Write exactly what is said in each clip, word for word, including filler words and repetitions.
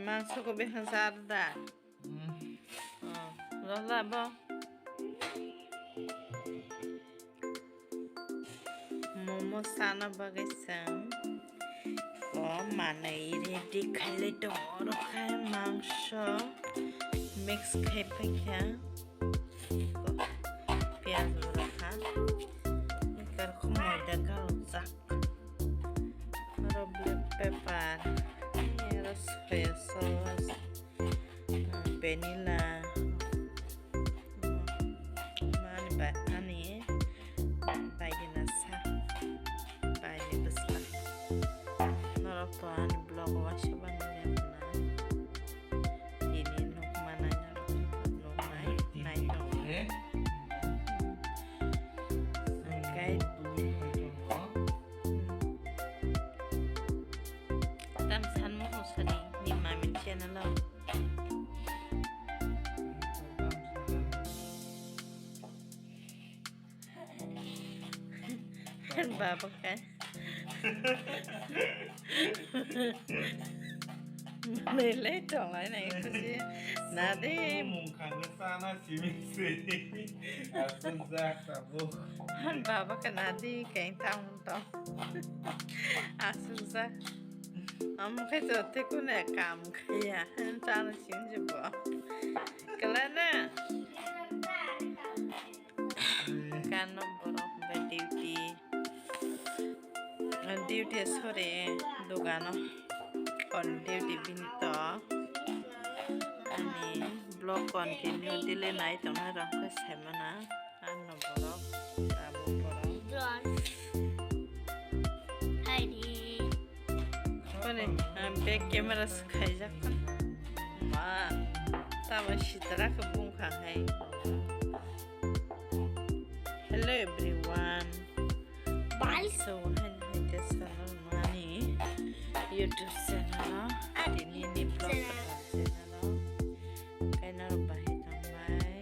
Mangso ko bihang jar da. Hmm. Oh, rola bo. Momo sana bagwi chwng o manwi ready khailai tongo, oro khe mangso mix khai paikha, piyaj bo rwkha, karkho moida galokjak, oro black pepper, oro soya sauce, vanilla, mani bai ani bai dina sa bai ni bwsla norok to ani vlog o waisa bangwi rwkna tini nuk manai norok nuk nai nai tongo kai tam san mo sani ni mami channel o. Baba khe. Lele tonglai nai kusi. Nadi. Mungkha nge sana simi se. Asung jak tabuk. Baba khe nadi keng tam tong. Asung jak. Am khe jote kune kam khaya. Chana simi je bo. Kelana. Kano borok hwnkhe duty, duty sorry, dogano on duty bini to. Ani vlog continue delay nai tongnai rok khe saimana. Ano borok, abo borok. Haidi. Kone, ah, back camera se khaijak kha. Ma, tamo sitra khe bung kha hai. Hello everyone. Bye. So, hai hai te channel mani YouTube channel o. Tini ni vlog channel o. Kaina rok bahai tong bai.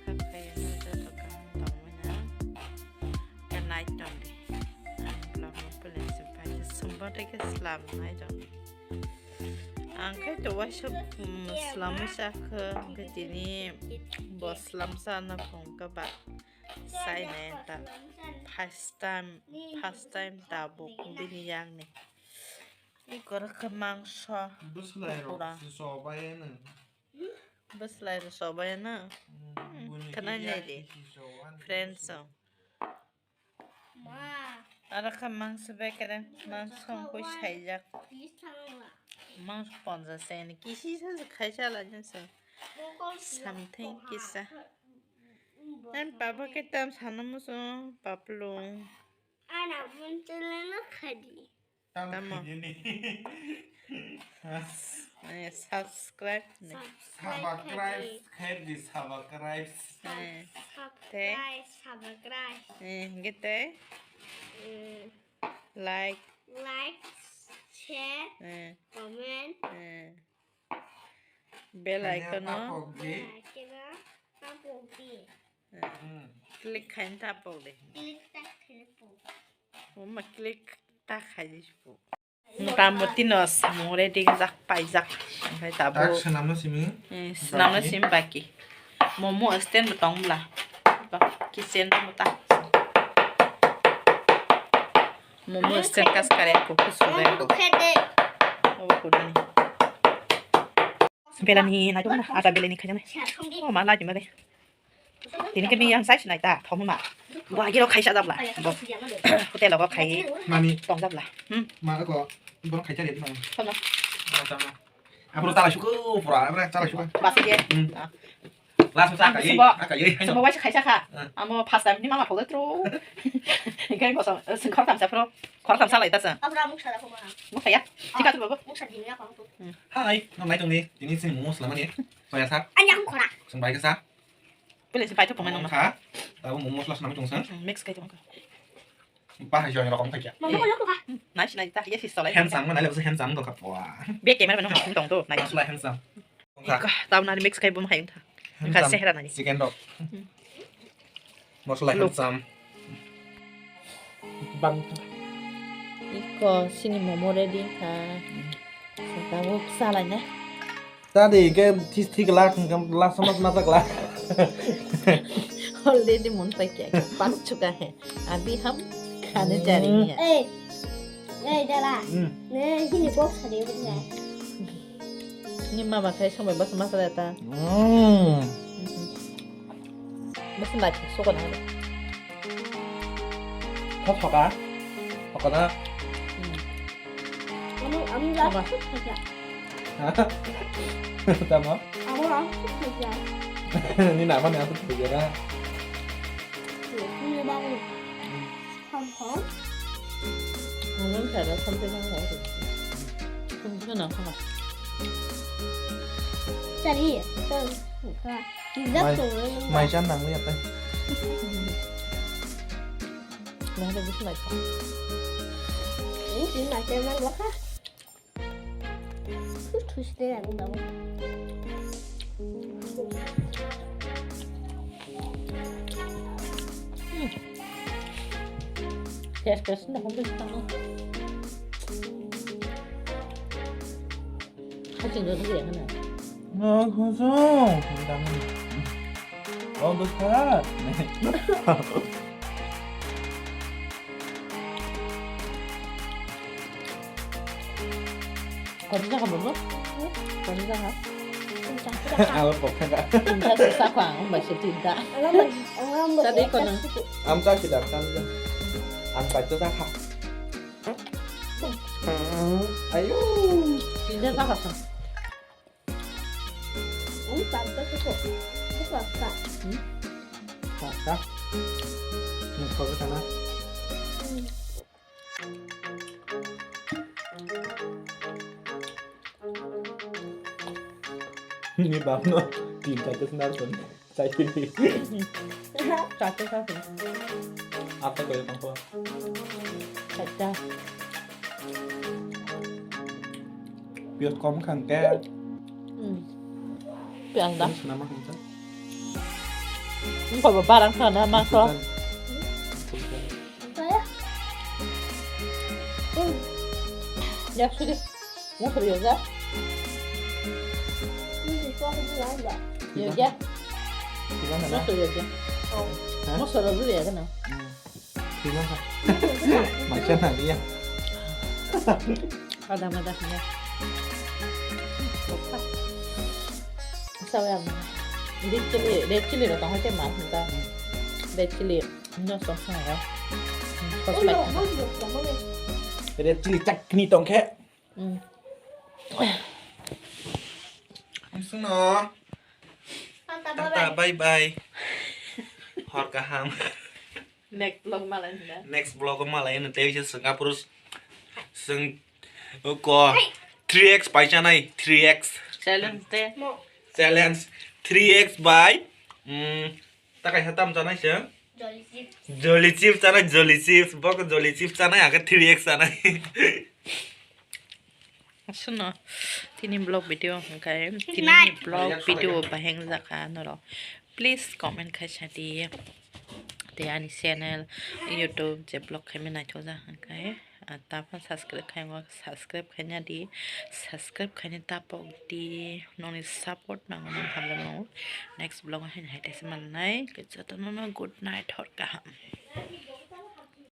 Kha khaina joto kaham tong manya. Khe nai tong di. Ang vlog no pwleng se pai se sumbo tei khe slam nai tong di. Ang khe to waisa, mm, slamwi sa khe, hwnkhe tini bo slam sana phung khe ba sai nai ta. First time, first time tabuk bini yang ni. Iko rwkha mangso. Bwslai rok pura. Si sobai no. Bwslai rok sobai no. Hmm, khwnai nai di. Friends o. Aro kha mangso bekere, mangso kong koi saijak. Mangso ponjas sen kisi sa khaisa la jasa. Something kisa. Nan papa ke tam sana muso paplo. Ana buntelena khadi. Tamo. Tamo. Khajini. Eh, subscribe ni. Subscribe khaidi, subscribe. Eh. Subscribe, te? Subscribe. Eh, hingke te? Mm. Like. Like, share, eh, comment. Eh. Bell icon no. Bell icon no. Tapok di. Eh. Hmm. Click khaina tapok di. Click ta khaina tapok. Mama click ta khai di sipo. Mota moti no samung ready jak paijak. Oke tabuk. Tak senamno simi. Eh, senamno simi baki. Momo stand bo tong bla. Kitchen mota. Momo stand kas kare ko kusu bai ko. Obo kudani. Belani na jona ata belani khajana. O ma la jima de. Tini khe biyang sai sinai ta thok ma. Bo agiro khaisa dabla. Bo hotel go khai. Mami. Tong dabla. Hmm. Ma ko. Bo khaisa re ma. Kono. Apro tala suku pura, apro tala suku. Basi ye. Hmm. Ah. Langsung sa kai. Subo. Akai. Subo wai khaisa kha. Ah. Amo first time ni mama thok tro. Ikai ko so sing khor tam sa pro. Khor tam sa lai ta sa. Apro muk sa ko ma. Muk ya. Thik ase baba. Muk sa dini ya ko. Hmm. Hai, no nai tong ni. Ini sing momo selama ni. Soya sa. Anya ko khora. Sing bai ka sa. Pwlai se paithak tongmani nangma. Kha, tabuk momo mosla swnamwi tong sa. Hmm, mix khai tongkha. Bahai join rokom thakya. Mama ko yokha. Hmm, nai sinai ta, yes, is solai. Handsome, nai le handsome tongkha. Wah. Be camera man hong tong to, nai. Mosla handsome. Tongkha. Ika, tab nani mix khai bum hai tha. Handsome. Ka sehra nani. Chicken dog. Hmm. Mosla handsome. Bang. Iko sini momo ready kha. Tabuk salaina. Tadi ke this thik lak, lak sama sama tak lak. Already mon pai kya, pas chuka hai. Abhi hum khane ja rahe hain. Ei, ei, dala. Hmm. Ne, hini box khade, ne. Ni mama khai sambai bas masala ta. Hmm. Bas na thik sokona. Tho thoka. Thoka na. Hmm. Amo, amo la. Thoka. Ha? Tamo? Amo la. Ni nama ni aku tu ya. Ni bangun. Hong Kong. Hong Kong kaya sampai Hong Kong. Hong Kong na kama. Cari, tuh, buka. Tidak Mai, tuh. Mai chan nang lihat teh. Nah, ada bus mai chan. Ini sih mai chan nang lah. Thus thus de ang dong. Test test na hobby tang. Hajing do dia kana. Nggak kosong. Oh, besar. Kori jaga bobo? Kori jaga? Alo pokka ka. Tinta sisa ko ang bai se tinta. Tadi kono. Am ta sida kan. Ang pai to ta kha. Ayo. Tinta ta kha. Ang pai to ko. Ko ka. Hmm? Ka ka. Ni ko ka na. Ni bapno tinta ke senar pun. Saya ini. Satu satu. Apa kau yang apa? Kaca. Piot kom khang ke. Hmm. Piot dah. Terus nama khang ke? Engkau barang sana masuk. Bukan. Bukan. Apa ya? Hmm. Ya sudah. Mau pergi aja. Ini di bawah itu lah, enggak? Ya aja. Gimana? Mau pergi aja. Oh. Hah? Mau suruh dulu ya kan? Hmm. Sino ka? Maisha na liya. Ada mada niya. Sawa yang. Red chili, red chili ro tong te ma ta. Red chili no song song ya. Red chili chutney tong khe. Hmm. Sungno. Tata, bye bye. Hor kaham. Next vlog malai na. Next vlog malai na tei se Singapore sing ko three X pai chanai three X. Challenge te. Challenge three X by. Hmm. Ta kaisa tam chanai se. Jolly chips. Jolly chips chanai jolly chips. Bok jolly chips chanai ake three X chanai. Suno, tini vlog video hwnkhe, tini vlog video baheng jaka norok. Please comment khaisa di. Tei ani channel YouTube je vlog khaimani naithok jak hwnkhe, ah, tamo subscribe khaingo, subscribe khaina di, subscribe khaina tapok di, noni support nango, nang hamjak nango. Next vlog o haino hai teisa malnai, jotono no good night, hor kaham.